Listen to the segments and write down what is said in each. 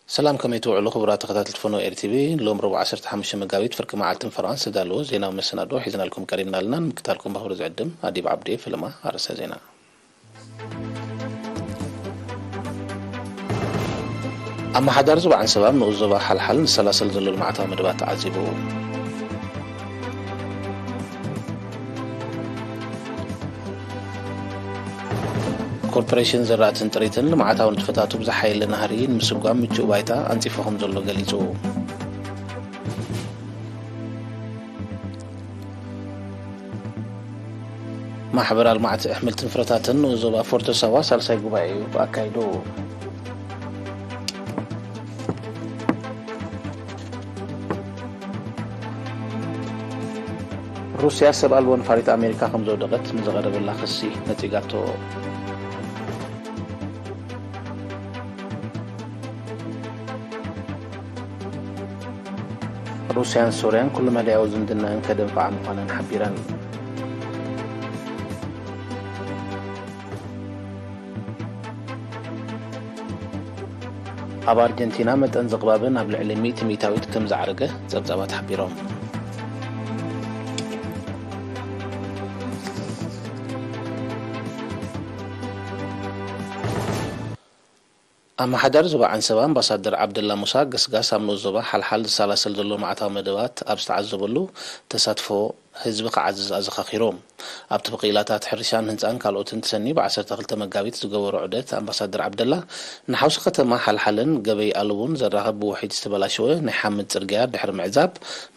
ሰላም፣ ከመይ ትውዕሉ ክቡራት ተኸታተልቲ ፎኖ ኤር ቲ ቪ? ሎም ረቡዕ ዓሰርተ ሓሙሽተ መጋቢት ፍርቂ መዓልትን ፈረቓን ዝተዳለወ ዜናዊ መሰናድኦ ሒዝናልኩም ቀሪብና ኣለና። ንምክታልኩም ብኽብሪ ዝዕድም ኣዲብ ዓብዲ። ፈለማ ኣርእስተ ዜና። ኣመሓዳሪ ዞባ ዓንሰባ ኣብ ንኡስ ዞባ ሓልሓል ንሰላሰል ዘሎ ልምዓታዊ መደባት ተዓዚቡ። ኮርፖሬሽን ዘራእትን ጥሪትን ልምዓታዊ ንጥፈታቱ ብዝሓየለ ናህሪ ንምስጓም ምቹእ ባይታ ኣንጺፉ ከም ዘሎ ገሊጹ። ማሕበር ኣልማዕቲ ኣሕምልትን ፍረታትን ንኡስ ዞባ ፎርቶ ሳዋ ሳልሳይ ጉባኤኡ ኣካይዱ። ሩስያ ሰብ ኣልቦ ነፋሪት ኣሜሪካ ከም ዘውደቐት ንዝቐረበላ ክሲ ነጺጋቶ። ሩስያን ሶርያን ኩሉ መዳያዊ ዝምድናኣን ከደንፍዓ ምዃነን ሓቢረን። ኣብ ኣርጀንቲና መጠን ዘቕባብን ኣብ ልዕሊ ሚእቲ ሚእታዊት ከም ዝዓረገ ጸብጻባት ሓቢሮም። ኣመሓዳሪ ዞባ ዓንሰባ ኣምባሳደር ዓብደላ ሙሳ፣ ገስጋስ ኣብ ንኡስ ዞባ ሓልሓል ዝሰላሰል ዘሎ ልምዓታዊ መደባት ኣብ ዝተዓዘበሉ፣ ተሳትፎ ህዝቢ ክዓዝዝ ኣዘኻኺሩ። ኣብቲ ብክኢላታት ሕርሻን ህንጻን ካልኦትን ተሰንዩ ብ ዓሰርተ ክልተ መጋቢት ዝገበሮ ዑደት፣ ኣምባሳደር ዓብደላ፣ ንሓውሲ ከተማ ሓልሓልን ገበይ ኣልቡን ዘራኽብ ብውሒድ ዝተበላሸወ ናይ ሓምድ ጽርግያ ድሕሪ ምዕዛብ፣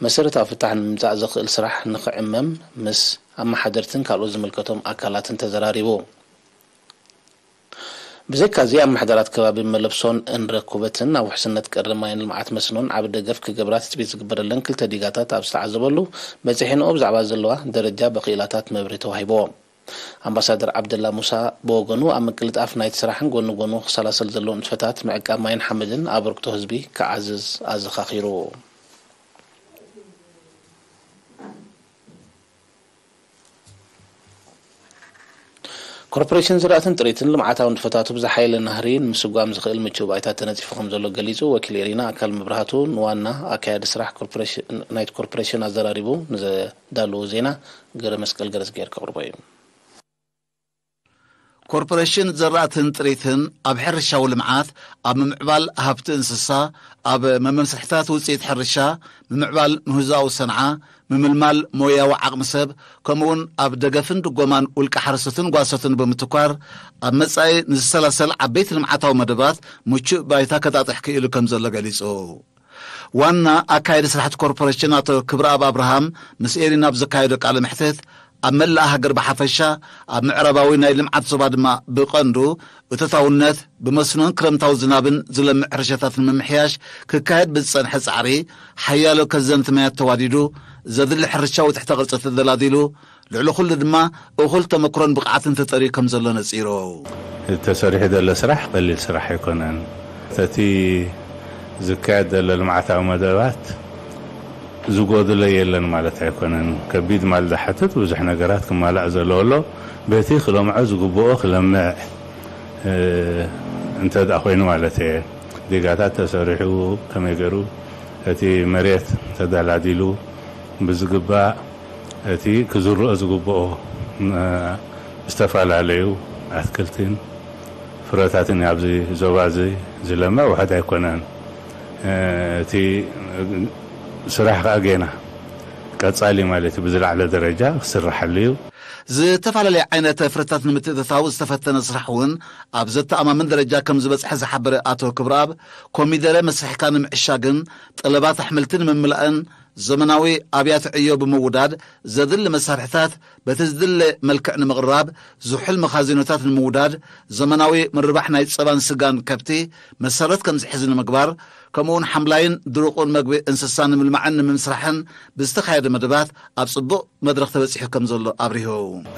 መሰረታዊ ፍታሕ ንምምጻእ ዘኽእል ስራሕ ንኽዕመም ምስ ኣመሓደርትን ካልኦት ዝምልከቶም ኣካላትን ተዘራሪቡ። ብዘይካዚ፣ ኣብ ምሕደራት ከባቢ መለብሶን እንረኩበትን ኣብ ውሕስነት ቀረብ ማይን ልምዓት መስኖን ዓቢ ደገፍ ክገብራ ትጽቢት ዝግበረለን ክልተ ዲጋታት ኣብ ዝተዓዘበሉ፣ በጺሐንኦ ብዛዕባ ዘለዋ ደረጃ ብክኢላታት መብርሂ ተዋሂብዎ። ኣምባሳደር ዓብደላ ሙሳ ብወገኑ፣ ኣብ ምቅልጣፍ ናይቲ ስራሕን ጎኒ ጎኑ ክሰላሰል ዘለዎ ንጥፈታት ምዕቃብ ማይን ሓመድን ኣበርክቶ ህዝቢ ክዓዝዝ ኣዘኻኺሩ። ኮርፖሬሽን ዝራእትን ጥሪትን ልምዓታዊ ንጥፈታቱ ብዝሓየለ ናህሪ ንምስጓም ዝኽእል ምቹእ ባይታ ተነጺፉ ከም ዘሎ ገሊጹ። ወኪል ኤሪና ኣካል መብራህቱ ንዋና ኣካያዲ ስራሕ ኮርፖሬሽን፣ ናይቲ ኮርፖሬሽን ኣዘራሪቡ ንዘዳለዎ ዜና ገረ መስቀል ገረዝግሄር ከቕርቦ እዩ። ኮርፖሬሽን ዘራእትን ጥሪትን ኣብ ሕርሻዊ ልምዓት፣ ኣብ ምምዕባል ሃብቲ እንስሳ፣ ኣብ መመስርሕታት ውፅኢት ሕርሻ፣ ምምዕባል ምህዞኣዊ ሰንዓ፣ ምምልማል ሞያዊ ዓቕሚ ሰብ፣ ከምኡውን ኣብ ደገፍን ድጎማን ውልቀ ሓረስቶትን ጓሶትን ብምትኳር፣ ኣብ መጻኢ ንዝሰላሰል ዓበይቲ ልምዓታዊ መደባት ምቹእ ባይታ ከጣጥሕ ክኢሉ ከም ዘሎ ገሊጹ። ዋና ኣካያዲ ስራሕቲ ኮርፖሬሽን ኣቶ ክብረኣብ ኣብርሃም ምስ ኤሪና ኣብ ዘካየዶ ቃለ መሕትት፣ ኣብ መላእ ሃገር ብሓፈሻ፣ ኣብ ምዕራባዊ ናይ ልምዓት ዞባ ድማ ብቐንዱ፣ እቶታውነት ብመስኖን ክረምታዊ ዝናብን ዝለምዕ ሕርሻታት ንምምሕያሽ ክካየድ ብዝጸንሐ ጻዕሪ፣ ሓያሎ ከዘንቲ ማያት ተዋዲዱ፣ ዘድሊ ሕርሻዊ ትሕተ ቅርጺ ተደላዲሉ፣ ልዕሊ ኩሉ ድማ እኹል ተመክሮን ብቕዓትን ተጠርዩ ከም ዘሎ ነጺሩ። ተሰሪሑ ዘሎ ስራሕ ቀሊል ስራሕ ኣይኮነን። እቲ ዝካየድ ዘሎ ልምዓታዊ መደባት ዝጎድሎ የለን ማለት ኣይኮነን። ከቢድ ማል ዝሓትት ብዙሕ ነገራት ክማላእ ዘለዎ ኣሎ። በቲ ክለምዖ ዝግብኦ ክለምዕ፣ እ፣ እንተ ደኣ ኮይኑ ማለት እየ። ዲጋታት ተሰሪሑ ከመይ ገይሩ እቲ መሬት ተደላዲሉ ብዝግባእ እቲ ክዝርኦ ዝግብኦ፣ እ፣ ዝተፈላለዩ ኣትክልትን ፍረታትን ኣብዚ ዞባ እዚ ዝለምዕ ውሑድ ኣይኮነን። እ፣ እቲ ስራሕ ከኣ ጌና ቀጻሊ ማለት እዩ፣ ብዝለዓለ ደረጃ ክስርሓሉ እዩ። ዝተፈላለየ ዓይነት ፍረታት ንምትእትታው ዝተፈተነ ስራሕ እውን ኣብ ዘተኣማምን ደረጃ ከም ዝበጽሐ ዝሓበረ ኣቶ ክብረኣብ፣ ኮሚደረ መስሪሕካ ንምዕሻግን ጠለባት ኣሕምልቲ ንምምላእን ዘመናዊ ኣብያተ ዕዮ ብምውዳድ፣ ዘድሊ መሳርሕታት በቲ ዝድለ መልክዕ ንምቕራብ ዝሑል መኻዚኖታት ንምውዳድ፣ ዘመናዊ ምርባሕ ናይ ጸባን ስጋን ከብቲ መሰረት ከም ዝሕዝ ንምግባር፣ ከምኡውን ሓምላይን ድሩቑን መግቢ እንስሳ ንምልማዕን ንምምስራሕን ብዝተኻየደ መደባት ኣብ ጽቡቕ መድረኽ ተበጺሑ ከም ዘሎ ኣብሪሁ።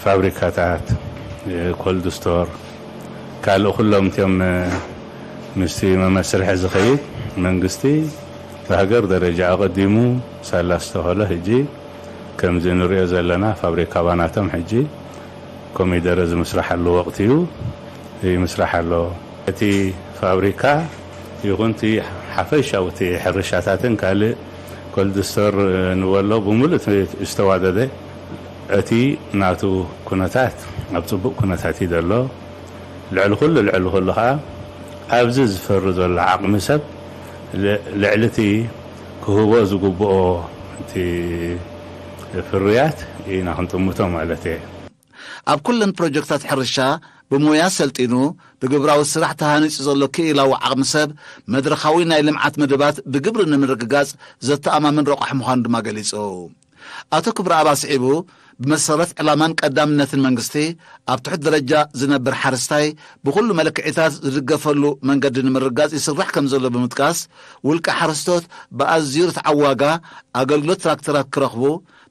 ፋብሪካታት፣ ኮልድ ስቶር፣ ካልእ ኩሎም እትዮም ምስቲ መመስርሒ ዝኸይድ መንግስቲ ብሃገር ደረጃ ኣቐዲሙ ሳላ ዝተኸሎ ሕጂ ከምዚ ንሪኦ ዘለና ፋብሪካ ባናቶም ሕጂ ኮሚደረ ዝምስራሓሉ ወቕቲ እዩ፣ ይምስራሕ ኣሎ። እቲ ፋብሪካ ይኹን እቲ ሓፈሻዊ እቲ ሕርሻታትን ካልእ ኮልድ ስቶር ንበሎ ብምሉእ እቲ ዝተዋደደ እቲ ናቱ ኩነታት ኣብ ጽቡቕ ኩነታት እዩ ዘሎ። ልዕሊ ኩሉ ልዕሊ ኩሉ ኸዓ ኣብዚ ዝፈሪ ዘሎ ዓቕሚ ሰብ ል- ልዕሊ እቲ ክህቦ ዝግብኦ እቲ ፍርያት ኢና ክንጥምቶ ማለት እየ። ኣብ ኩለን ፕሮጀክታት ሕርሻ ብሞያ ሰልጢኑ ብግብራዊ ስራሕ ተሃኒጹ ዘሎ ክኢላዊ ዓቕሚ ሰብ መድረኻዊ ናይ ልምዓት መደባት ብግብሪ ንምርግጋጽ ዘተኣማምን ረቋሒ ምዃኑ ድማ ገሊጹ። ኣቶ ክብረኣብ ኣስዒቡ ብመሰረት ዕላማን ቀዳምነትን መንግስቲ ኣብ ትሑት ደረጃ ዝነብር ሓረስታይ ብኹሉ መለክዒታት ዝድገፈሉ መንገዲ ንምርጋጽ ይስራሕ ከም ዘሎ ብምጥቃስ ውልቀ ሓረስቶት ብኣዝዩ ርትዓዊ ዋጋ ኣገልግሎት ትራክተራት ክረኽቡ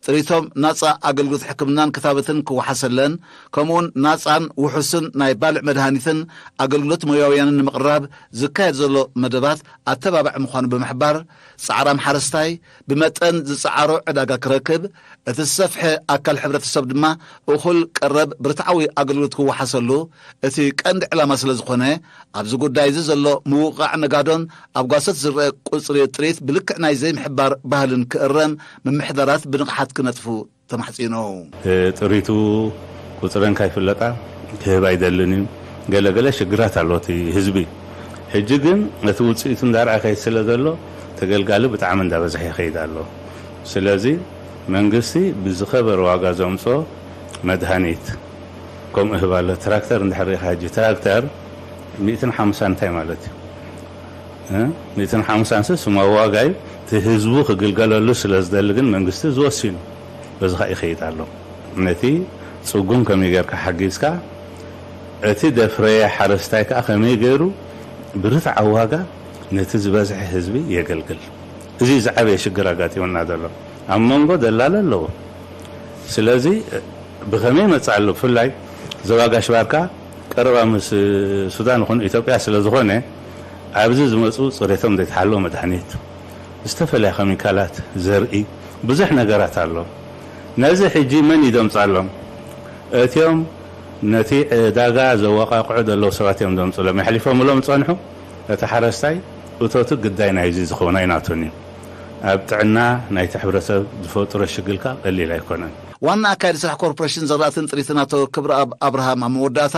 ጥሪቶም ናጻ ኣገልግሎት ሕክምናን ክታበትን ክወሓሰለን ከምኡውን ናጻን ውሑስን ናይ ባልዕ መድሃኒትን ኣገልግሎት ሞያውያንን ንምቕራብ ዝካየድ ዘሎ መደባት ኣተባባዒ ምዃኑ ብምሕባር ጻዕራም ሓረስታይ ብመጠን ዝጸዓሮ ዕዳጋ ክረክብ እቲ ዝሰፍሐ ኣካል ሕብረተሰብ ድማ እኹል ቀረብ ብርትዓዊ ኣገልግሎት ክወሓሰሉ እቲ ቀንዲ ዕላማ ስለ ዝኾነ ኣብዚ ጉዳይ እዚ ዘሎ ምውቕቓዕ ነጋዶን ኣብ ጓሶት ዝረአ ቁጽሪ ጥሪት ብልክዕ ናይ ዘይምሕባር ባህልን ክእረም ምምሕዳራት ብንቕሓት ክነጥፉ ተማሕጺኑ። ጥሪቱ ቁጽረን ካይፍለጣ ክህብ ኣይደልን እዩ። ገለገለ ሽግራት ኣሎ እቲ ህዝቢ። ሕጂ ግን እቲ ውፅኢቱ እንዳርኣ ከይድ ስለ ዘሎ ተገልጋሊ ብጣዕሚ እንዳበዝሐ ይኸይድ ኣሎ። ስለዚ መንግስቲ ብዝኸበረ ዋጋ ዘምፅኦ መድሃኒት ከምኡ ህብ ኣሎ። ትራክተር እንድሕር ሪኢኻ ሕጂ ትራክተር ሚእትን ሓምሳን እንታይ ማለት እዩ? እ? ሚእትን ሓምሳን ስ ስማዊ ዋጋ እዩ። እቲ ህዝቡ ክግልገለሉ ስለ ዝደሊ ግን መንግስቲ ዝወሲኑ በዚ ኸዓ ይኸይድ ኣሎ። ነቲ ጽጉም ከመይ ጌርካ ሓጊዝካ እቲ ደፍረየ ሓረስታይ ከኣ ከመይ ገይሩ ብርትዓዊ ዋጋ ነቲ ዝበዝሐ ህዝቢ የገልግል። እዚ ዝዓበየ ሽግር ኣጋጢሙና ዘሎ ኣብ መንጎ ደላለ ኣለዎ። ስለዚ ብኸመይ መጽእ ኣሎ ብፍላይ ዞባ ጋሽ ባርካ ቀረባ ምስ ሱዳን ይኹን ኢትዮጵያ ስለ ዝኾነ ኣብዚ ዝመጹ ጽሬቶም ዘይተሓለወ መድሃኒት ዝተፈላለያ ኸሚካላት ዘርኢ ብዙሕ ነገራት ኣሎ። ነዚ ሕጂ መን እዩ ደምጻሎም? እትዮም ነቲ ዕዳጋ ዘወቃቅዑ ዘለዉ ሰባት እዮም ደምጽሎም። የሕሊፎምሎም ጸንሑ። እቲ ሓረስታይ እቶቱ ግዳይ ናይዚ ዝኾነ ኣይናቱን እዩ። ኣብ ጥዕና ናይቲ ሕብረተሰብ ዝፈጥሮ ሽግልካ ቀሊል ኣይኮነን። ዋና ኣካያዲ ስራሕ ኮርፖሬሽን ዘራእትን ጥሪትን ኣቶ ክብረኣብ ኣብርሃም ኣብ መወዳእታ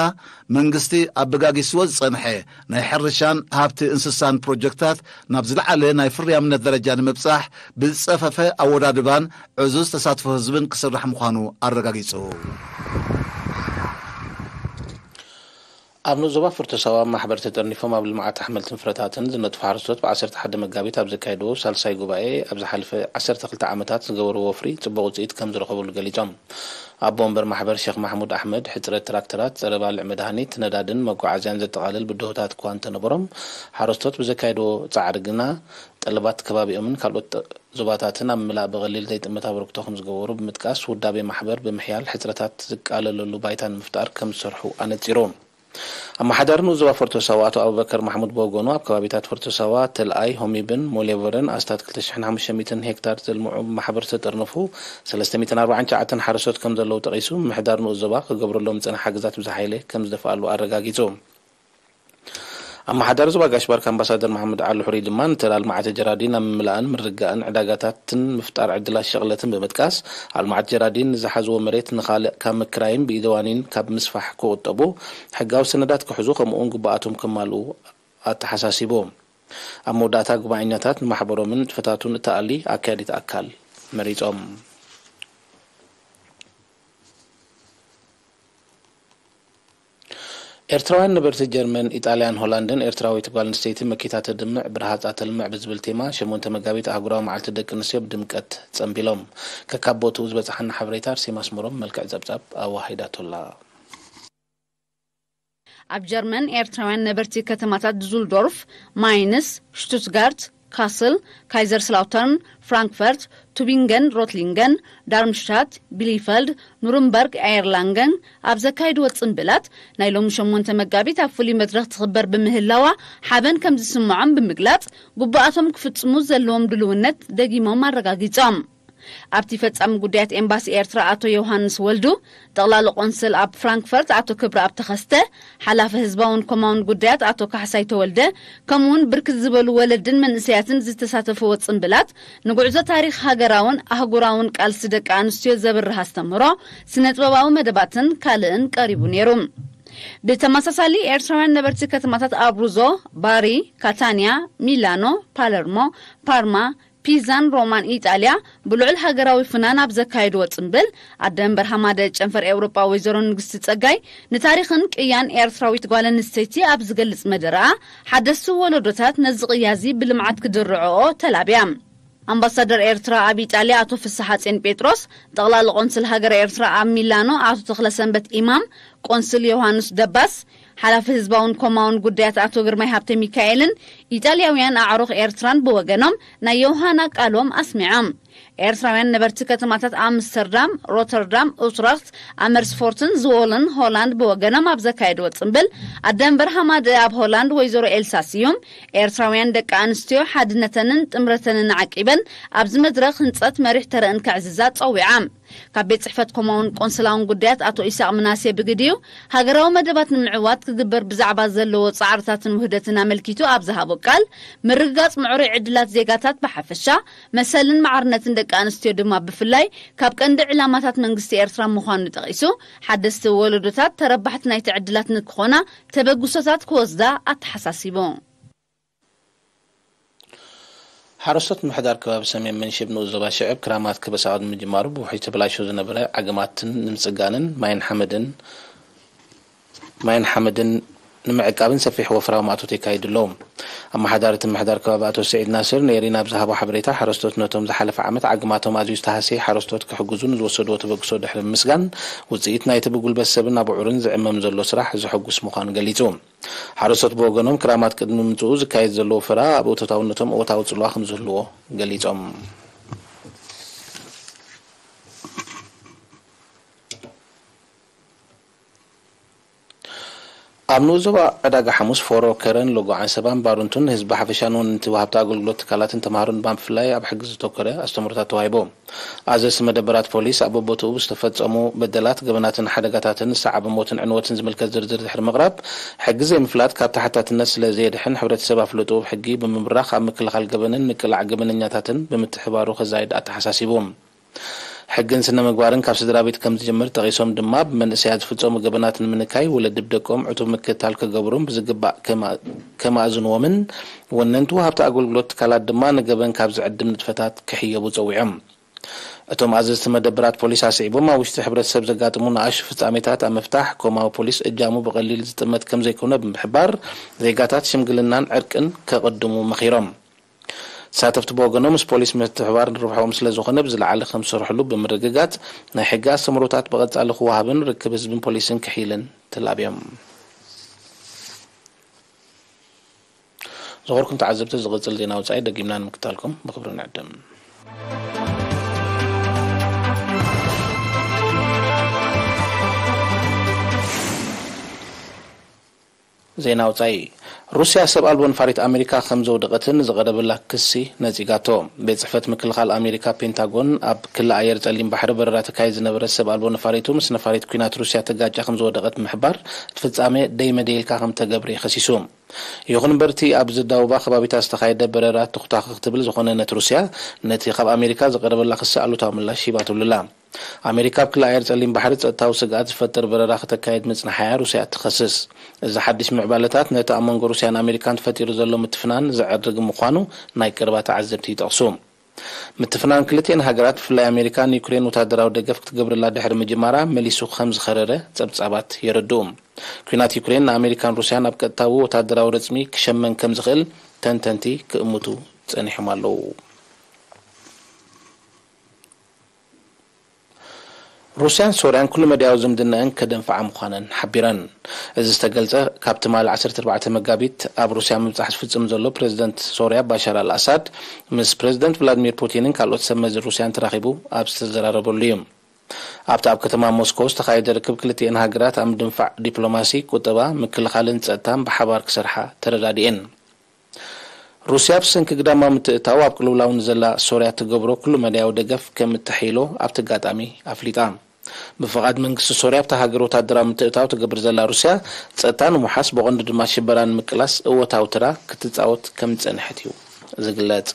መንግስቲ ኣበጋጊስዎ ዝጸንሐ ናይ ሕርሻን ሃብቲ እንስሳን ፕሮጀክታት ናብ ዝለዓለ ናይ ፍርያምነት ደረጃ ንምብጻሕ ብዝጸፈፈ ኣወዳድባን ዕዙዝ ተሳትፎ ህዝብን ክስራሕ ምዃኑ ኣረጋጊጹ። ኣብ ንኡስ ዞባ ፍርቶ ሳዋ ማሕበር ተጠርኒፎም ኣብ ልምዓት ኣሕምልትን ፍረታትን ዝነጥፉ ሓረስቶት ብ ዓሰርተ ሓደ መጋቢት ኣብ ዘካየድዎ ሳልሳይ ጉባኤ ኣብ ዝሓለፈ ዓሰርተ ክልተ ዓመታት ዝገበርዎ ወፍሪ ጽቡቕ ውጽኢት ከም ዝረኸብሉ ገሊጾም። ኣቦ ወንበር ማሕበር ሼኽ ማሕሙድ ኣሕመድ ሕጽረት ትራክተራት፣ ጸረ ባልዕ መድሃኒት፣ ነዳድን መጓዓዝያን ዘጠቓልል ብድሆታት እኳ እንተነበሮም ሓረስቶት ብዘካየድዎ ጻዕሪ ግና ጠለባት ከባቢኦምን ካልኦት ዞባታትን ኣብ ምምላእ ብቐሊል ዘይጥምት ኣበርክቶ ከም ዝገበሩ ብምጥቃስ ውዳቤ ማሕበር ብምሕያል ሕጽረታት ዝቃለለሉ ባይታ ንምፍጣር ከም ዝሰርሑ ኣነጺሩ። ኣመሓዳሪ ንኡስ ዞባ ፈርቶ ሳዋ ኣቶ ኣቡበከር ማሕሙድ ብወገኑ ኣብ ከባቢታት ፈርቶ ሳዋ፣ ተልኣይ፣ ሆሚብን ሞሌቨርን ኣስታት ክልተ ሽሕን ሓሙሽተ ሚእትን ሄክታር ዘልምዑ ብማሕበር ዝተጠርነፉ ሰለስተ ሚእትን ኣርባዓን ትሽዓተን ሓረስቶት ከም ዘለዉ ጠቒሱ ምምሕዳር ንኡስ ዞባ ክገብረሎም ዝጸንሐ ሓገዛት ብዝሓየለ ከም ዝደፍኣሉ ኣረጋጊጹ። ኣመሓዳሪ ዞባ ጋሽ ባርካ ኣምባሳደር መሓመድ ዓሊ ሑሪ ድማ ንተራ ልምዓተ ጀራዲን ኣብ ምምላእን ምርግጋእን ዕዳጋታትን ምፍጣር ዕድላት ሸቕለትን ብምጥቃስ ኣብ ልምዓት ጀራዲን ንዝሓዝዎ መሬት ንኻልእ ካብ ምክራይን ብኢደዋኒን ካብ ምስፋሕ ክቑጠቡ ሕጋዊ ሰነዳት ክሕዙ ከምኡውን ግቡኣቶም ከማልኡ ኣተሓሳሲቡ። ኣብ መወዳእታ ጉባኤኛታት ንማሕበሮምን ንጥፈታቱን እተኣሊ ኣካያዲት ኣካል መሪጾም። ኤርትራውያን ነበርቲ ጀርመን፣ ኢጣልያን ሆላንድን ኤርትራዊት ጓል ኣንስተይቲ መኪታ ተድምዕ ብረሃጻ ተልምዕ ብዝብል ቴማ ሸሞንተ መጋቢት ኣህጉራዊ መዓልቲ ደቂ ኣንስትዮ ብድምቀት ጸንቢሎም። ከካብ ቦትኡ ዝበጽሓና ሓበሬታ ኣርሴማ ኣስመሮም መልክዕ ጸብጻብ ኣዋሂዳቶላ። ኣብ ጀርመን ኤርትራውያን ነበርቲ ከተማታት ዱዙልዶርፍ፣ ማይንስ፣ ሽቱትጋርት፣ ካስል፣ ካይዘርስላውተርን፣ ፍራንክፈርት፣ ቱቢንገን ሮትሊንገን፣ ዳርምሽታት፣ ቢሊፈልድ፣ ኑርንበርግ፣ ኤርላንገን ኣብ ዘካየድዎ ጽንብላት፣ ናይ ሎሚ ሸሞንተ መጋቢት ኣብ ፍሉይ መድረኽ ትኽበር ብምህላዋ ሓበን ከም ዝስምዖም ብምግላጽ፣ ግቡኣቶም ክፍጽሙ ዘለዎም ድልውነት ደጊሞም ኣረጋጊጾም። ኣብቲ ፈጻሚ ጉዳያት ኤምባሲ ኤርትራ ኣቶ ዮሃንስ ወልዱ፣ ጠቕላሊ ቆንስል ኣብ ፍራንክፈርት ኣቶ ክብረኣብ ተኸስተ፣ ሓላፊ ህዝባውን ኮማውን ጉዳያት ኣቶ ካሕሳይ ተወልደ፣ ከምኡውን ብርክት ዝበሉ ወለድን መንእሰያትን ዝተሳተፍዎ ጽንብላት፣ ንጉዕዞ ታሪኽ ሃገራውን ኣህጉራውን ቃልሲ ደቂ ኣንስትዮ ዘብርህ ኣስተምህሮ፣ ስነ-ጥበባዊ መደባትን ካልእን ቀሪቡ ነይሩ። ብተመሳሳሊ፣ ኤርትራውያን ነበርቲ ከተማታት ኣብሩዞ፣ ባሪ፣ ካታንያ፣ ሚላኖ፣ ፓለርሞ፣ ፓርማ፣ ፒዛን ሮማን ኢጣልያ ብልዑል ሃገራዊ ፍናን ኣብ ዘካየድዎ ጽምብል፣ ኣደ መንበር ሃማደ ጨንፈር ኤውሮጳ ወይዘሮ ንግስቲ ጸጋይ፣ ንታሪኽን ቅያን ኤርትራዊት ጓል ኣንስተይቲ ኣብ ዝገልጽ መደረኣ፣ ሓደስቲ ወለዶታት ነዚ ቅያዚ ብልምዓት ክድርዕኦ ተላብያ። ኣምባሳደር ኤርትራ ኣብ ኢጣልያ ኣቶ ፍስሓ ጼን ጴጥሮስ፣ ጠቕላሊ ቆንስል ሃገረ ኤርትራ ኣብ ሚላኖ ኣቶ ተኽለሰንበት ኢማም፣ ቆንስል ዮሃንስ ደባስ፣ ሓላፊ ህዝባውን ኮማውን ጉዳያት ኣቶ ግርማይ ሃብተ ሚካኤልን ኢጣልያውያን ኣዕሩኽ ኤርትራን ብወገኖም ናይ ዮሃና ቃሎም ኣስሚዖም። ኤርትራውያን ነበርቲ ከተማታት ኣምስተርዳም፣ ሮተርዳም፣ ኡትረኽት፣ ኣመርስፎርትን ዝዎልን ሆላንድ ብወገኖም ኣብ ዘካየድዎ ጽምብል፣ ኣደ መንበር ሃማደ ኣብ ሆላንድ ወይዘሮ ኤልሳ ስዩም፣ ኤርትራውያን ደቂ ኣንስትዮ ሓድነተንን ጥምረተንን ዓቂበን ኣብዚ መድረኽ ህንጸት መሪሕ ተረእን ከዕዝዛ ጸዊዓ። ካብ ቤት ጽሕፈት ኮማውን ቆንስላውን ጉዳያት ኣቶ ኢሳቕ ምናሴ ብግዲኡ፣ ሃገራዊ መደባት ንምዕዋት ክግበር ብዛዕባ ዘለዎ ጻዕርታትን ውህደትን ኣመልኪቱ ኣብ ዝሃቦ ቃል፣ ምርግጋጽ ምዕሩይ ዕድላት ዜጋታት ብሓፈሻ፣ መሰልን ማዕርነትን ደቂ ኣንስትዮ ድማ ብፍላይ፣ ካብ ቀንዲ ዕላማታት መንግስቲ ኤርትራ ምዃኑ ጠቒሱ፣ ሓደስቲ ወለዶታት ተረባሕቲ ናይቲ ዕድላት ንክኾና ተበግሶታት ክወስዳ ኣተሓሳሲቡ። ሓረስቶት ምምሕዳር ከባቢ ሰሜን መንሽብ ንኡስ ዞባ ሽዕብ ክራማት ከበሳ ቅድሚ ምጅማሩ ብውሕጅ ተበላሽዩ ዝነበረ ዓገማትን ንምጽጋንን ማይን ሓመድን ማይን ሓመድን ንምዕቃብን ሰፊሕ ወፍራዊ ማእቶት የካይዱ ኣለዉ። ኣመሓዳሪ እቲ ምምሕዳር ከባቢ ኣቶ ስዒድ ናስር ንኤሪና ኣብ ዝሃቦ ሓበሬታ፣ ሓረስቶት ነቶም ዝሓለፈ ዓመት ዓግማቶም ኣዝዩ ዝተሃስየ ሓረስቶት ክሕግዙ ንዝወሰድዎ ተበግሶ ድሕሪ ምምስጋን፣ ውጽኢት ናይቲ ብጉልበት ሰብን ኣቡዑርን ዝዕመም ዘሎ ስራሕ ዘሐጉስ ምዃኑ ገሊጹ። ሓረስቶት ብወገኖም፣ ክራማት ቅድሚ ምምጽኡ ዝካየድ ዘሎ ወፈራ ኣብ እቶታውነቶም እወታዊ ጽልዋ ከም ዝህልዎ ገሊጾም። ኣብ ንኡስ ዞባ ዕዳጋ ሓሙስ፣ ፎሮ፣ ከረን፣ ሎጎ ዓንሰባን ባሩንቱን ንህዝቢ ሓፈሻ፣ ንወነንቲ ወሃብቲ ኣገልግሎት ትካላትን ተምሃሮን ድማ ብፍላይ ኣብ ሕጊ ዘተኮረ ኣስተምህሮታት ተዋሂቡ። ኣዘዝቲ መደበራት ፖሊስ ኣብ በቦትኡ ብዝተፈጸሙ በደላት፣ ገበናትን ሓደጋታትን ዝሰዓበ ሞትን ዕንወትን ዝምልከት ዝርዝር ድሕሪ ምቕራብ፣ ሕጊ ዘይምፍላጥ ካብ ተሓታትነት ስለ ዘየድሕን፣ ሕብረተሰብ ኣፍልጦኡ ብሕጊ ብምብራኽ ኣብ ምክልኻል ገበንን ምቅላዕ ገበነኛታትን ብምትሕባሩ ከዛይድ ኣተሓሳሲቡ። ሕግን ስነ ምግባርን ካብ ስድራ ቤት ከም ዝጅምር ጠቒሶም ድማ፣ ብመንእሰያት ዝፍጸሙ ገበናት ንምንካይ፣ ወለዲ ብደቆም ዕቱብ ምክትታል ክገብሩን ብዝግባእ ከማ-፣ ከማእዝንዎምን፣ ወነንቲ ወሃብቲ ኣገልግሎት ትካላት ድማ ንገበን ካብ ዝዕድም ንጥፈታት ክሕየቡ ጸዊዖም። እቶም ኣዘዝቲ መደበራት ፖሊስ ኣስዒቦም፣ ኣብ ውሽጢ ሕብረተሰብ ዘጋጥሙ ንኣሽቱ ፍጻሜታት ኣብ ምፍታሕ፣ ኮማዊ ፖሊስ እጃሙ ብቐሊል ዝጥመት ከም ዘይኮነ ብምሕባር፣ ዜጋታት ሽምግልናን ዕርቅን ከቐድሙ መኺሮም። ተሳተፍቲ ብወገኖም፣ ምስ ፖሊስ ምትሕባር ንርብሖም ስለ ዝኾነ፣ ብዝለዓለ ከም ዝሰርሕሉ ብምርግጋጽ፣ ናይ ሕጊ ኣስተምህሮታት ብቐጻሊ ክወሃብን ርክብ ህዝብን ፖሊስን ክሕይልን ተላብዮም። ዝኸበርኩም ተዓዘብቲ፣ ዝቕጽል ዜና ወጻኢ ደጊምና ንምክታልኩም ብኽብሪ ንዕድም። ዜና ወጻኢ። ሩስያ ሰብ ኣልቦ ነፋሪት ኣሜሪካ ከም ዘውደቐትን ዝቐረበላ ክሲ ነጺጋቶ። ቤት ጽሕፈት ምክልኻል ኣሜሪካ ፔንታጎን፣ ኣብ ክሊ ኣየር ጸሊም ባሕሪ በረራ ተካይድ ዝነበረት ሰብ ኣልቦ ነፋሪቱ ምስ ነፋሪት ኲናት ሩስያ ተጋጫ ከም ዝወደቐት ብምሕባር፣ እቲ ፍጻመ ደይመደይ ኢልካ ከም ተገብረ ከሲሱ። ይኹን እምበር፣ እቲ ኣብ ዝዳወባ ከባቢታት ዝተኻየደ በረራ ተኹታኺ ክትብል ዝኾነነት ሩስያ፣ ነቲ ካብ ኣሜሪካ ዝቐረበላ ክሲ ኣሉታዊ ምላሽ ሂባ ትብሉላ። ኣሜሪካ ኣብ ክሊ ኣየር ጸሊም ባሕሪ ጸጥታዊ ስግኣት ዝፈጥር በረራ ከተካይድ ምጽንሓያ ሩስያ ትኸስስ። እዚ ሓድሽ ምዕባለታት ነቲ ኣብ መንጎ ሩስያን ኣሜሪካን ተፈጢሩ ዘሎ ምትፍናን ዘዕርግ ምዃኑ ናይ ቀረባ ተዓዘብቲ ይጠቕሱ። ምትፍናን ክልቲኤን ሃገራት፣ ብፍላይ ኣሜሪካ ንዩክሬን ወታደራዊ ደገፍ ክትገብረላ ድሕሪ ምጅማራ፣ መሊሱ ከም ዝኸረረ ጸብጻባት የረድኡ። ኲናት ዩክሬን ንኣሜሪካን ሩስያን ኣብ ቀጥታዊ ወታደራዊ ረጽሚ ክሸመን ከም ዝኽእል ተንተንቲ ክእምቱ ጸኒሖም ኣለዉ። ሩስያን ሶርያን ኩሉ መዳያዊ ዝምድናኣን ከደንፍዓ ምዃነን ሓቢረን። እዚ ዝተገልጸ ካብ ትማሊ ዓሰርተ ኣርባዕተ መጋቢት ኣብ ሩስያ ምብጻሕ ዝፍጽም ዘሎ ፕሬዝደንት ሶርያ ባሻር ኣልኣሳድ ምስ ፕሬዝደንት ቭላድሚር ፑቲንን ካልኦት ሰብ መዚ ሩስያን ተራኺቡ ኣብ ዝተዘራረበሉ እዩ። ኣብቲ ኣብ ከተማ ሞስኮ ዝተኻየደ ርክብ ክልቲኤን ሃገራት ኣብ ምድንፋዕ ዲፕሎማሲ፣ ቁጠባ፣ ምክልኻልን ጸጥታን ብሓባር ክሰርሓ ተረዳዲኤን። ሩስያ ብሰንኪ ግዳማዊ ምትእትታው ኣብ ቅልውላው ንዘላ ሶርያ ትገብሮ ኩሉ መዳያዊ ደገፍ ከም እተሐይሎ ኣብቲ ኣጋጣሚ ኣፍሊጣ። ብፍቓድ መንግስቲ ሶርያ ኣብታ ሃገር ወታደራዊ ምትእትታው ትገብር ዘላ ሩስያ፣ ጸጥታ ንምውሓስ ብቐንዱ ድማ ሽበራ ንምቅላስ እወታዊ ተራ ክትጻወት ከም ዝጸንሐት እዩ ዝግለጽ።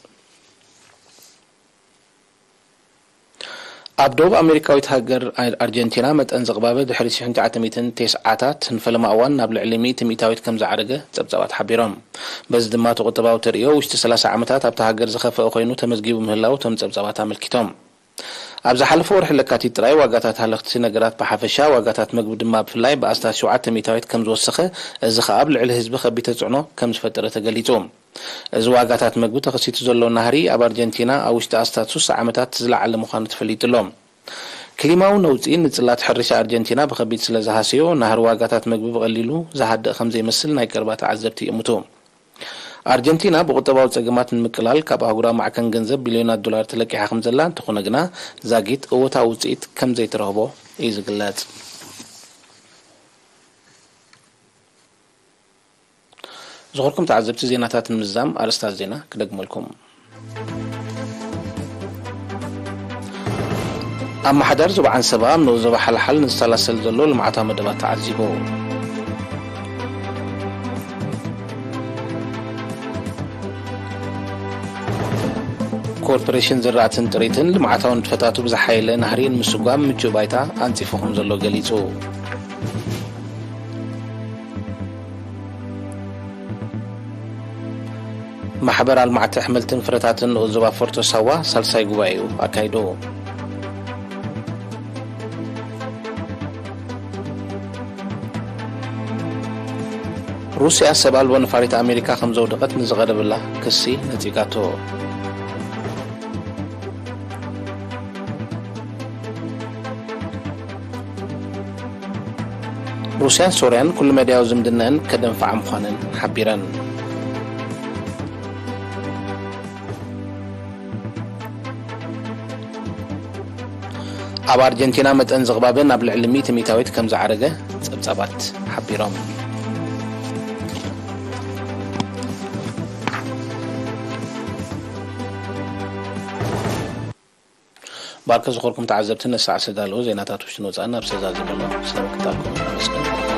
ኣብ ደቡብ ኣሜሪካዊት ሃገር ኣር-፣ ኣርጀንቲና መጠን ዝቕባበ ድሕሪ ሽሕን ትሽዓተ ሚእትን ተስዓታት ንፈለማ እዋን ናብ ልዕሊ ሚእቲ ሚእታዊት ከም ዝዓረገ ጸብጻባት ሓቢሮም። በዚ ድማ እቲ ቁጠባዊ ተርእዮ ውሽጢ ሰላሳ ዓመታት ኣብታ ሃገር ዝኸፍአ ኮይኑ ተመዝጊቡ ምህላው እቶም ጸብጻባት ኣመልኪቶም። ኣብ ዝሓለፈ ወርሒ ለካቲት ጥራይ ዋጋታት ሃለኽቲ ነገራት ብሓፈሻ፣ ዋጋታት መግቢ ድማ ብፍላይ ብኣስታት ሸውዓተ ሚእታዊት ከም ዝወሰኸ፣ እዚ ኸኣ ኣብ ልዕሊ ህዝቢ ከቢድ ተጽዕኖ ከም ዝፈጠረ ተገሊጹ። እዚ ዋጋታት መግቢ ተኸሲቱ ዘሎ ናህሪ ኣብ ኣርጀንቲና ኣብ ውሽጢ ኣስታት ሱሳ ዓመታት ዝለዓለ ምዃኑ ተፈሊጡ ኣሎ። ክሊማዊ ነውጺ ንጽላት ሕርሻ ኣርጀንቲና ብኸቢድ ስለ ዝሃሰዮ፣ ናህሪ ዋጋታት መግቢ ብቐሊሉ ዝሃድእ ከም ዘይመስል ናይ ቀረባ ተዓዘብቲ ይእምቱ። ኣርጀንቲና ብቁጠባዊ ጸገማት ንምቅላል ካብ ኣህጉራዊ ማዕከን ገንዘብ ቢልዮናት ዶላር ተለቂሓ ከም ዘላ እንተኾነ ግና፣ ዛጊት እወታዊ ውጽኢት ከም ዘይተረኽቦ እዩ ዝግለጽ። ዝኾርኩም ተዓዘብቲ፣ ዜናታት ንምዝዛም ኣርእስታት ዜና ክደግመልኩም። ኣመሓዳሪ ዞባ ዓንሰባ ኣብ ንኡስ ዞባ ሓልሓል ንዝተላሰል ዘሎ ልምዓታዊ መደባት ተዓዚቡ። ኮርፖሬሽን ዝራእትን ጥሪትን ልምዓታዊ ንጥፈታቱ ብዝሓየለ ናህሪ ንምስጓም ምቹእ ባይታ ኣንጺፉ ከም ዘሎ ገሊጹ። ማሕበር ኣልማዕቲ ኣሕምልትን ፍረታትን ንኡስ ዞባ ፎርቶ ሳዋ ሳልሳይ ጉባኤኡ ኣካይዱ። ሩስያ ሰብ ኣልቦ ነፋሪት ኣሜሪካ ከም ዘውደቐት ንዝቐረበላ ክሲ ነጺጋቶ። ሩስያን ሶርያን ኩሉ መዳያዊ ዝምድናኣን ከደንፍዓ ምዃነን ሓቢረን። ኣብ ኣርጀንቲና መጠን ዝቕባበ ናብ ልዕሊ ሚእቲ ሚእታዊት ከም ዝዓረገ ጸብጻባት ሓቢሮም። ባርከ ዝኾርኩም ተዓዘብቲ፣ ነሳዕ ዝተዳለዉ ዜናታት ውሽጥን ወጻእን ኣብ ዝተዛዘመሎም ስለ ምክታልኩም ኣመስግን።